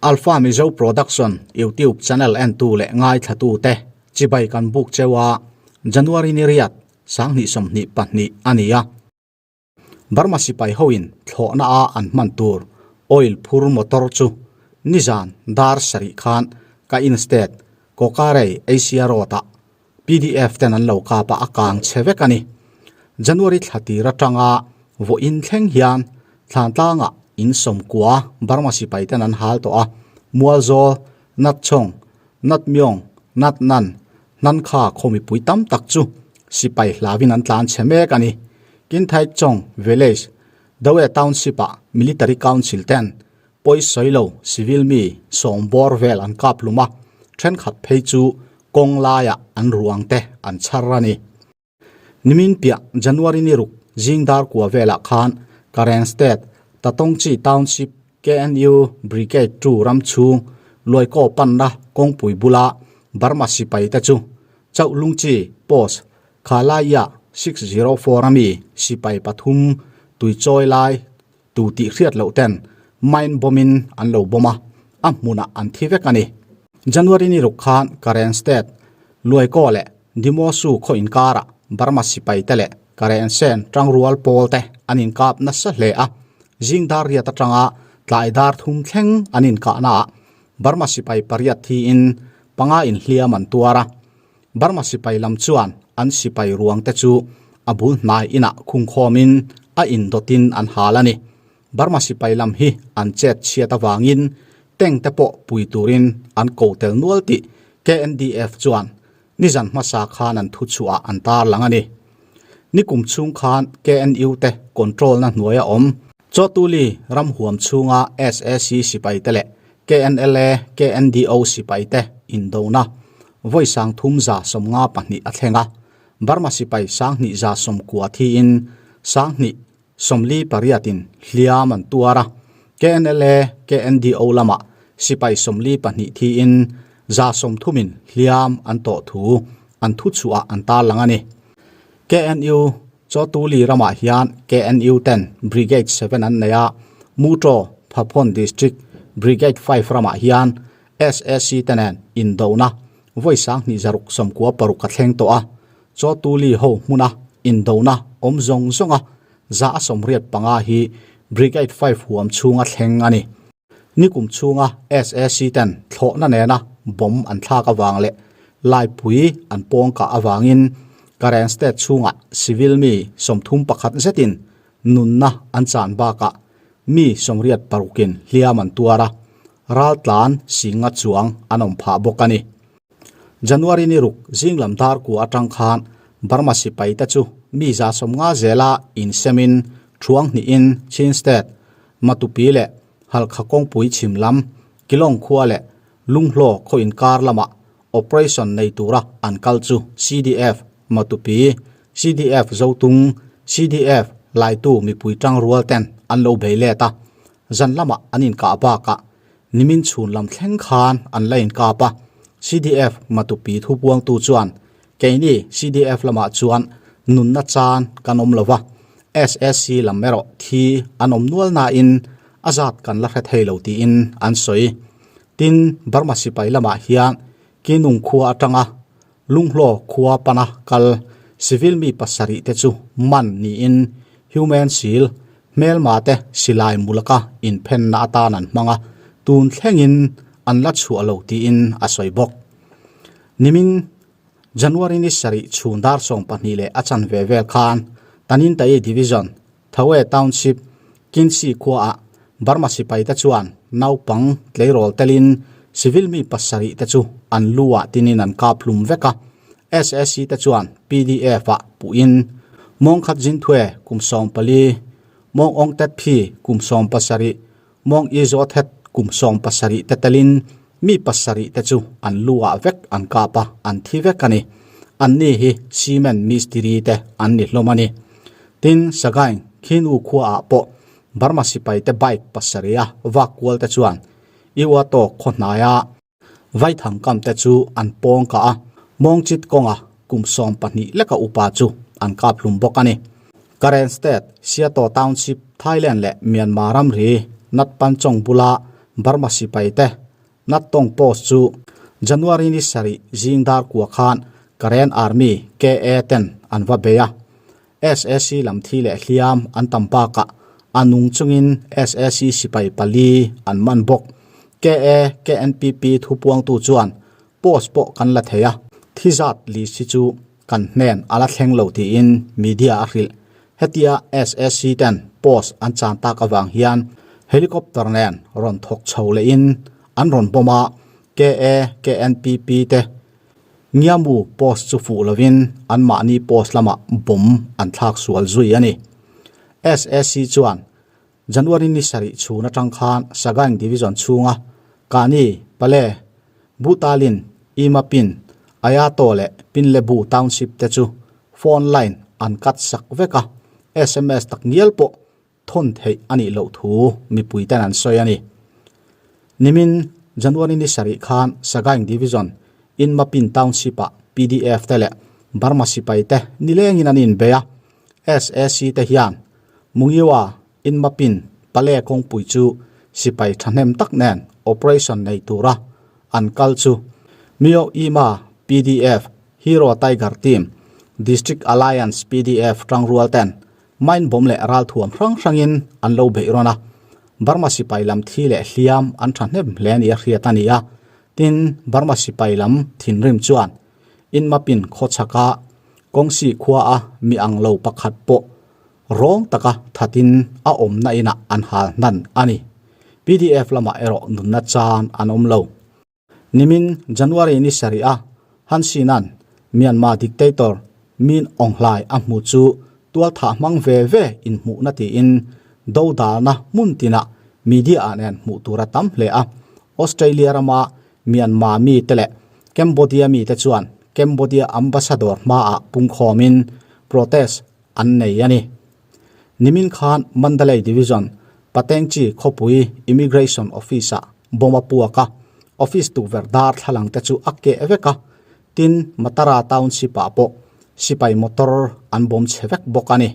Alpha Mizo Production YouTube channel entu leh ngaithlatu te chibai kan buk cheu a, January ni riat 2022 a ni a. Burma sipai hoin thlawhna a an hman tur oil phur motor chu nizan dar sarih khan Kayin State Kokarei Asia Road ah pdf ten an lo kap a a kang chhe vek a ni. January thla tir atanga vawiin thleng hian Thlantlangah in sawmkua Burma sipai ten an hal tawh a, Mualzawl, Natchawng, Natmyawng, Natnan, Hnankha khaw mipui tam tak chu sipai hlauin an tlan chhe mek a ni. Kinthaichawng Village, Dawe Township-ah Military Council ten pawi sawi lo civil mi sawm bawr vel an kap hlum a, thenkhat phei chu kawng laiah an ruang te an chhar a ni. Nimin piah January ni ruk zing dar kua velah khan Karen State, Tatongchi Township KNU Brigade 2 ram chhung Luaikaw panna kawngpui bula Burma sipai te chu Chauhlungchi Post Khalaiah 604 ami sipai pathum tuichawi lai tu tih hriat loh ten mine bomb in an lo bomb a, a hmunah an thi vek a ni. January ni ruk khan Karen State Luaikaw leh Dimosu khaw inkarah Burma sipai te leh Karen Sen tangrual pawl te an inkap nasa hle a, zing dar riat atanga tlai dar thum thleng an inkahnaah Burma sipai pariat thiin panga inhliam an tuar a. Burma sipai lam chuan an sipai ruang te chu a bul hnai inah khungkhawmin a indawtin an hal a ni. Burma sipai lam hi an chet chhiat avangin tank te pawh pui turin an ko tel nual tih KNDF chuan nizan hmasa khan an thuchhuah an tarlang a ni. Nikum chhung khan KNU te control na hnuaia awm Chawtuli ram huam chhunga SAC sipai te leh KNLA, KNDO sipai te indona vawi 3252 a thleng a, Burma sipai 2190 thiin 2148 in hliam an tuar a, KNLA, KNDO lamah sipai 42 thiin 130 in hliam an tawh thu an thuchhuah an tarlang a ni. KNU Chawtuli ramah hian KNU ten Brigade 7 an nei a, Muto, Phaphon District, Brigade 5 ramah hian SAC te nen indona vawi 2696 a thleng tawh a, Chawtuli ho hmuna indona awm zawng zawnga 185 hi Brigade 5 huam chhunga thleng a ni. Nikum chhunga SAC ten thlawhna nena bomb an thlak avang leh laipui an pawng kah avangin Karen State chhungah civil mi 31 zetin nunna an chan bakah mi 86 in hliam an tuar a, raltlan singa chuang an awm phah bawk a ni. January ni ruk zinglam dar kua atang khan Burma sipai te chu mi 150 zela insemin thuang hnihin Chin State, Matupi leh Halkha kawngpui chhim lam, Kilong khua leh Lunghlaw khaw inkar lamah operation nei tura an kal chu CDF Matupi, CDF Zotung, CDF Laitu mipui tangrual ten an lo bei let a, zan lamah an inkah bakah nimin chhun lam thleng khan an la inkap a, CDF Matupi thupuangtu chuan keini CDF lamah chuan nunna chan kan awm lova, SSC lam erawh thi an awm nual nain a zat kan la hre thei lo tiin an sawi. Tin, Burma sipai lamah hian Kinung khua atanga Lunghlaw khua pana kal civil mi pasarih te chu man niin human shield hmelma te silai mulaka inphenna atan an hmang a, tun thlengin an la chhuah lo tiin a sawi bawk. Nimin January ni sarih chhun dar 12 leh a chanve vel khan Tanintai Division, Thawe Township, Kinsi khuaah Burma sipai te chuan naupang tleirawl telin civil mi pasarih te chu an luah tinin an kap hlum vek a, SAC te chuan PDF ah puhin Mawng Khat Zin Thue kum 14, Mawng Awng Tet Phi kum 17, Mawng I Zaw Thet kum 70 te telin mi pasarih te chu an luah vek an kap a, an thi vek a ni. Anni hi cement mistiri te an ni hlawm a ni. Tin, Sagaing Khinu khuaah pawh Burma sipai te bike pasarih a vak kual te chuan Iwato khaw hnaia Vaithang kam te chu an pawng kah a, Mawngchit kawnga kum 12 leka upa chu an kap hlum bawk a ni. Karen State, Seattle Township, Thailand leh Myanmar ramri Natpanchong bula Burma sipai te Nattawng post chu January ni sarih zing dar kua khan Karen Army, KA, ten an va bei a. Sac lam thi leh hliam an tam bakah a nung chungin sac sipai pali an man bawk. KA, KNPP thupuangtu chuan post pawh kan la thei a, thi zat list hi chu kan hnen a la thleng lo tiin media a hrilh. Hetia sac ten post an chan tak avang hian helicopter nen rawn thawk chho lehin an rawn bawm a, KA, KNPP te Ngiamu post chu fuh lovin anmahni post lamah bomb an thlak sual zui a ni. Sac chuan January ni sarih chhun atang khan Sagaing Division chhunga Kani, Pale, Butalin, Imapin, Ayato leh Pinlebu Township te chu phone line an cut sak vek a, sms tak ngial pawh thawn theih a nih loh thu mipui ten an sawi a ni. Nimin January ni sarih khan Sagaing Division Inmapin Township-ah pdf te leh Burma sipai te nilengin an inbei a, sac te hian Mungiwa Inmapin Pale kawngpui chu sipai thahnem tak nen operation nei tura an kal chu Myo Ima pdf Hero Tiger Team District Alliance pdf tangrual ten Mine bawm leh ralthuam hrang hrangin an lo beih rawn a, Burma sipai lam thi leh hliam an thahnem hle ni a hriat a ni a, tin Burma sipai lam thinrim chuan Inmapin khawchhaka Kawngsi khua a mi ang lo pakhat pawh rawng taka thatin a awmna inah an hal hnan a ni. Pdf lamah erawh nunna chan an awm lo. Nimin January ni sarih a Hun Sen-a'n Myanmar dictator Min Aung Hlaing a hmu chu tualthah hmang ve ve inhmuhna tiin dodalna hmun tinah media ah nen hmuh tur a tam hle a. Australia rama Myanmar mite leh Cambodia mite chuan Cambodia ambassador hmaah pungkhawmin protest an nei a ni. Nimin khan Mandalay Division Patengchi khawpui Immigration Office-ah bomb a puak a, office tukverh dar thlalang te chu a keh vek a, tin Matara Township-ah pawh sipai motor an bawm chhe vek bawk a ni.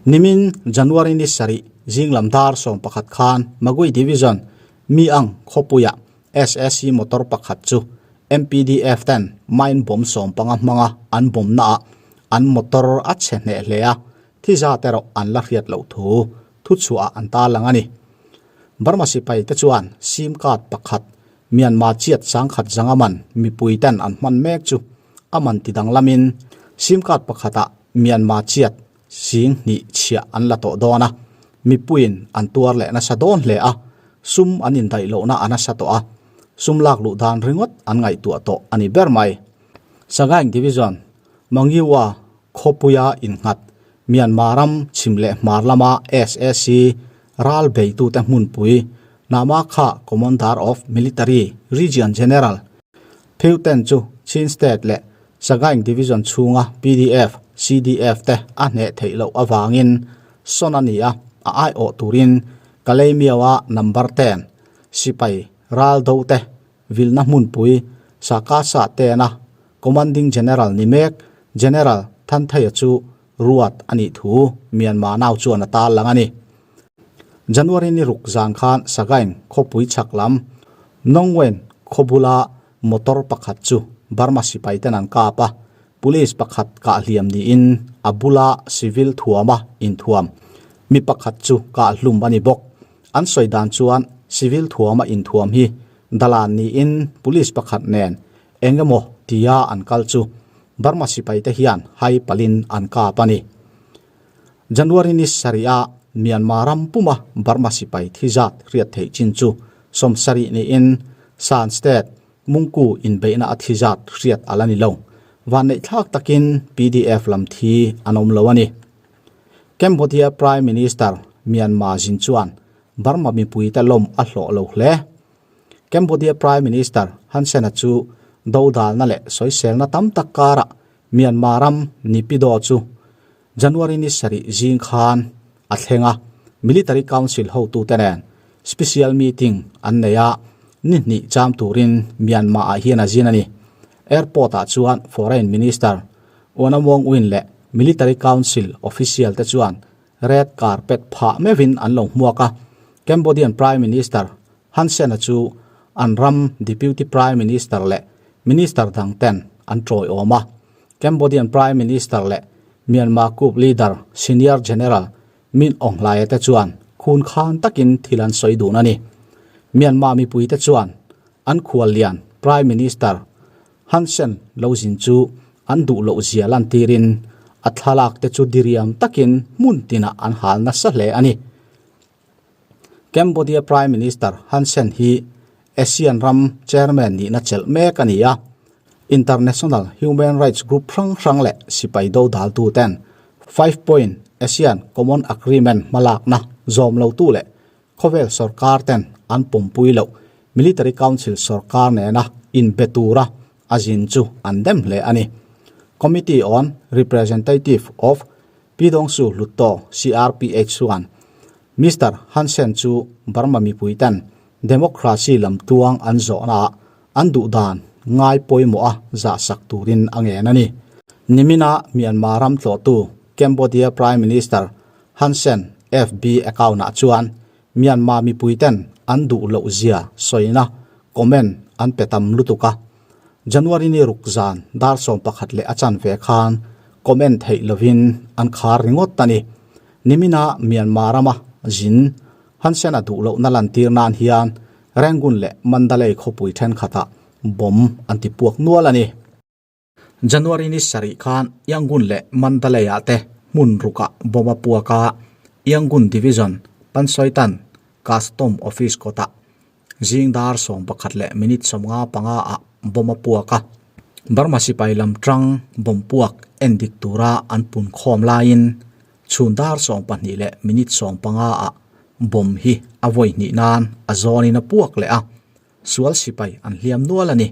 Nimin January ni sarih zinglam dar 11 khan Magui Division Miang khawpuiah SSC motor pakhat chu MPDF ten mine bomb 15 hmanga an bawmnaah an motor a chhe hneh hle a, thi zat erawh an la hriat loh thu thuchhuah an tarlang a ni. Burma sipai te chuan sim card pakhat Myanmar chiat sangkhat zanga man mipui ten an hman mek chu a man ti danglamin sim card pakhatah Myanmar chiat sing hnih chhiah an la tawh dawn a, mipuiin an tuar leh nasa dawn hle a, sum an indaih lohna a nasa tawh a, sum lak luh dan ringawt an ngaihtuah tawh a ni ber mai. Sagaing Division, Mangiwa khawpuia innghat Myanmar ram chhim leh hmar lama sac ral beitute hmunpui Namakha Commander of Military Region General Pheu Ten chu Chin State leh Sagaing Division chhunga pdf, CDF te a hneh theih loh avangin sawn a ni a, a aiawh turin Kalaymyo-a number 10 sipai ral do te vilna hmunpui Sakasa tena Commanding General ni mek General Thanthaya chu ruat a nih thu Myanmar nau chuan a tarlang a ni. January ni ruk zan khan Sagaing khawpui chhak lam Nongwen khaw bula motor pakhat chu Burma sipai ten an kap a, police pakhat kah hliam niin a bula civil thuama inthuam mi pakhat chu kah hlum a ni bawk. An sawi dan chuan civil thuama inthuam hi dalan niin police pakhat nen eng emaw tia an kal chu Burma sipai te hian hai palin an kap a ni. January ni sarih a Myanmar ram puma Burma sipai thi zat hriat theih chin chu 70 niin Shan State Mungku inbeihna a thi zat hriat a la ni lo. Vanneih thlak takin pdf lam thi an awm lo a ni. Cambodia Prime Minister Myanmar zin chuan Burma mipuite lawm a hlawh lo hle. Cambodia Prime Minister Hun Sen-a chu dodalna leh sawiselna tam tak karah Myanmar ram Naypyidaw chu January ni sarih zing khan a thleng a, Military Council hotute nen special meeting an nei a, ni hnih cham turin Myanmar ah hian a zin a ni. Airport ah chuan Foreign Minister Wona Maung Win leh Military Council official te chuan red carpet phah meuhin an lo hmuak a, Cambodian Prime Minister. Hun Sen-a chu an ram Deputy Prime Minister leh Minister dang ten an tawiawm a. Cambodian Prime Minister leh Myanmar coup leader Senior General Min Aung Hlaia te chuan khun khan takin thil an sawi dun a ni. Myanmar mipuite chuan an khuallian Prime Minister Hun Sen lo zin chu an duh loh zia lantirin a thlalak te chu diriam takin hmun tinah an hal nasa hle a ni. Cambodia Prime Minister Hun Sen hi ASEAN ram chairman nihna chelh mek a ni a. International human rights group hrang hrang leh sipai dodaltu ten Five Point ASEAN Common Agreement hmalakna zawm lotu leh khawvel sorkar ten an pawmpui loh Military Council sorkar nena inbe tura a zin chu an dem hle a ni. Committee on Representative of Pidongsu Hlutto, CRPH, chuan Mister Hun Sen chu Burma mipui ten democracy lam tuang an zawhnaah an duh dan ngai pawimawh a zahsak turin a ngen a ni. Nimina Myanmar ram tlawhtu Cambodia Prime Minister Hun Sen FB account-ah chuan Myanmar mipui ten an duh loh zia sawina comment an pe tam lutuk a. January ni ruk zan dar 11 leh a chanve khan comment theih lovin an khar ringawt a ni. Nimina Myanmar rama zin Hun Sen a duh lohna lantir nan hian Rangoon leh Mandalay khawpui thenkhatah bomb an ti puak nual a ni. January ni sarih khan Yangon leh Mandalay-ah te hmun rukah bomb a puak a, Yangon Division Pansoitan Custom Office kawtah zing dar 11 leh minute 55 ah bomb a puak a. Burma sipai lam tang bomb puak en dik tura an pun khawm laiin chhun dar 12 leh minute 15 ah bomb hi a vawi hnih nan a zawnin a puak leh a. Sual sipai an hliam nual a ni.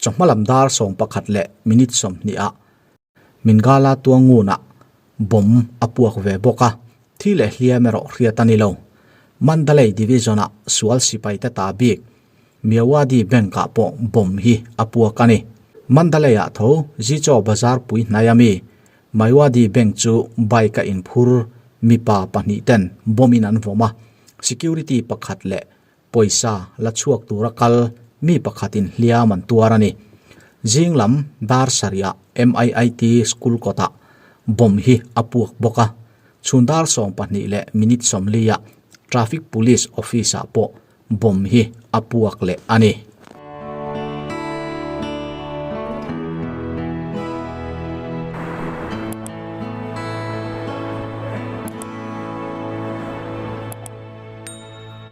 Chawhma lam dar 11 leh minute 20 ah Mingala Tuangunah bomb a puak ve bawk a, thi leh hliam erawh hriat a ni lo. Mandalay Division-ah sual sipai te ta bik Myawaddy Bank-ah pawh bomb hi a puak a ni. Mandalay-ah tho Zichaw Bazar pui hnai a mi Myawaddy Bank chu bike-a inphur mipa pahnih ten bomb-in an vawm a, security pakhat leh Pawisa la chhuak tura kal mi pakhatin hliam an tuar a ni. Zing lam dar sarihah MIIT school kawtah bomb hi a puak bawk a, chhun dar 12 leh minute 40 ah traffic police office ah pawh bomb hi a puak leh a ni.